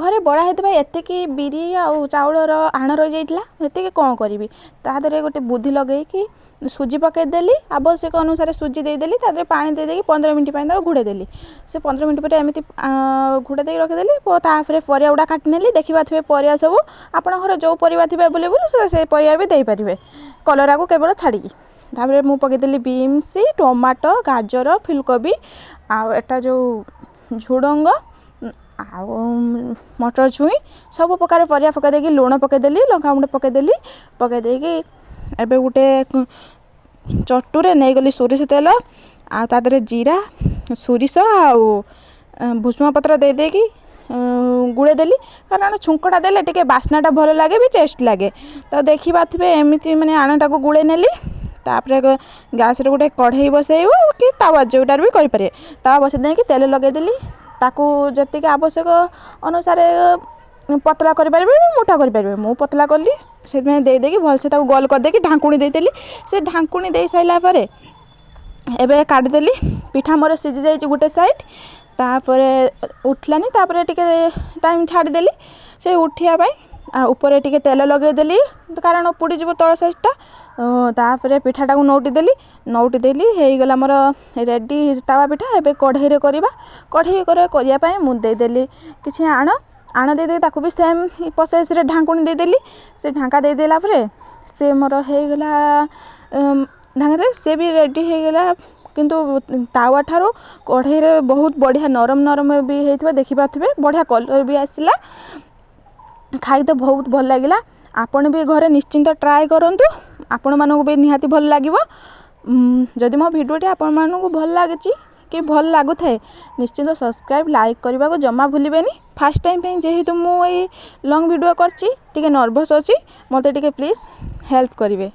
ଘରେ ବଳା ହେଇଥିବା ଏତିକି ବିରି ଆଉ ଚାଉଳର ଆଣ ରହିଯାଇଥିଲା। ଏତିକି କ'ଣ କରିବି? ତା ଦେହରେ ଗୋଟେ ବୁଦ୍ଧି ଲଗେଇକି ସୁଜି ପକାଇଦେଲି। ଆବଶ୍ୟକ ଅନୁସାରେ ସୁଜି ଦେଇଦେଲି। ତା ଦେହରେ ପାଣି ଦେଇଦେଇକି 15 ମିନିଟ୍ ପାଇଁ ତାକୁ ଘୋଡ଼େଇ ଦେଲି। ସେ 15 ମିନିଟ୍ ପରେ ଏମିତି ଘୋଡ଼େଇ ଦେଇକି ରଖିଦେଲି। ତାପରେ ପରିବା ଗୁଡ଼ା କାଟିନେଲି। ଦେଖିପାରୁଥିବେ, ପରିବା ସବୁ ଆପଣଙ୍କର ଯେଉଁ ପରିବା ଥିବ ଆଭେଲେବୁଲ୍, ସେ ପରିବା ବି ଦେଇପାରିବେ, କଲରାକୁ କେବଳ ଛାଡ଼ିକି। ତାପରେ ମୁଁ ପକାଇଦେଲି ବିନ୍ସ, ଟମାଟୋ, ଗାଜର, ଫୁଲକୋବି ଆଉ ଏଟା ଯେଉଁ ଝୁଡ଼ଙ୍ଗ ଆଉ ମଟର ଛୁଇଁ, ସବୁ ପ୍ରକାର ପରିବା ପକାଇ ଦେଇକି ଲୁଣ ପକାଇଦେଲି, ଲଙ୍କାଗୁଣ୍ଡ ପକାଇଦେଲି। ପକାଇ ଦେଇକି ଏବେ ଗୋଟେ ଚଟୁରେ ନେଇଗଲି ସୋରିଷ ତେଲ ଆଉ ତା ଦେହରେ ଜିରା, ସୋରିଷ ଆଉ ଭୃଷୁଙ୍ଗା ପତ୍ର ଦେଇ ଦେଇକି ଗୁଳେଇ ଦେଲି। କାରଣ ଛୁଙ୍କଟା ଦେଲେ ଟିକେ ବାସ୍ନାଟା ଭଲ ଲାଗେ ବି, ଟେଷ୍ଟ ଲାଗେ। ତ ଦେଖିପାରୁଥିବେ, ଏମିତି ମାନେ ଆଣଟାକୁ ଗୁଳେଇ ନେଲି। ତାପରେ ଗ୍ୟାସ୍ରେ ଗୋଟେ କଢ଼େଇ ବସେଇବ କି ତାୱା, ଯେଉଁଟାରେ ବି କରିପାରିବେ। ତାୱା ବସେଇ ଦେଇକି ତେଲ ଲଗେଇଦେଲି। ତାକୁ ଯେତିକି ଆବଶ୍ୟକ ଅନୁସାରେ ପତଳା କରିପାରିବେ ବି, ମୋଟା କରିପାରିବେ। ମୁଁ ପତଳା କଲି, ସେଥିପାଇଁ ଦେଇ ଦେଇକି ଭଲସେ ତାକୁ ଗୋଲ କରିଦେଇକି ଢାଙ୍କୁଣୀ ଦେଇଦେଲି। ସେ ଢାଙ୍କୁଣୀ ଦେଇ ସାରିଲା ପରେ ଏବେ କାଢ଼ିଦେଲି। ପିଠା ମୋର ସିଝି ଯାଇଛି ଗୋଟେ ସାଇଡ଼୍। ତାପରେ ଉଠିଲାନି। ତାପରେ ଟିକେ ଟାଇମ୍ ଛାଡ଼ିଦେଲି ସେ ଉଠିବା ପାଇଁ ଆଉ ଉପରେ ଟିକେ ତେଲ ଲଗେଇଦେଲି, କାରଣ ପୋଡ଼ିଯିବ ତଳ ସାଇଡ଼୍ଟା। ତାପରେ ପିଠାଟାକୁ ନଉଟି ଦେଲି। ନଉଟି ଦେଲି, ହେଇଗଲା ମୋର ରେଡ଼ି ତାୱା ପିଠା। ଏବେ କଢ଼େଇରେ କରିବା। କଢ଼େଇ କରିବା ପାଇଁ ମୁଁ ଦେଇଦେଲି କିଛି ଆଣ। ଆଣ ଦେଇଦେଇ ତାକୁ ବି ସେମ୍ ପ୍ରୋସେସ୍ରେ ଢାଙ୍କୁଣୀ ଦେଇଦେଲି। ସେ ଢାଙ୍କା ଦେଇଦେଲା ପରେ ସେ ମୋର ହେଇଗଲା। ଢାଙ୍କା ଦେଇ ସେ ବି ରେଡ଼ି ହେଇଗଲା। କିନ୍ତୁ ତାୱା ଠାରୁ କଢ଼େଇରେ ବହୁତ ବଢ଼ିଆ ନରମ ନରମ ବି ହେଇଥିବ। ଦେଖିପାରୁଥିବେ, ବଢ଼ିଆ କଲର୍ ବି ଆସିଲା। ଖାଇ ତ ବହୁତ ଭଲ ଲାଗିଲା। ଆପଣ ବି ଘରେ ନିଶ୍ଚିନ୍ତ ଟ୍ରାଏ କରନ୍ତୁ, ଆପଣମାନଙ୍କୁ ବି ନିହାତି ଭଲ ଲାଗିବ। ଯଦି ମୋ ଭିଡ଼ିଓଟି ଆପଣମାନଙ୍କୁ ଭଲ ଲାଗିଛି କି ଭଲ ଲାଗୁଥାଏ, ନିଶ୍ଚିନ୍ତ ସବସ୍କ୍ରାଇବ୍, ଲାଇକ୍ କରିବାକୁ ଜମା ଭୁଲିବେନି। ଫାର୍ଷ୍ଟ ଟାଇମ୍ ପାଇଁ ଯେହେତୁ ମୁଁ ଏଇ ଲଙ୍ଗ୍ ଭିଡ଼ିଓ କରିଛି, ଟିକେ ନର୍ଭସ୍ ଅଛି। ମୋତେ ଟିକେ ପ୍ଲିଜ୍ ହେଲ୍ପ କରିବେ।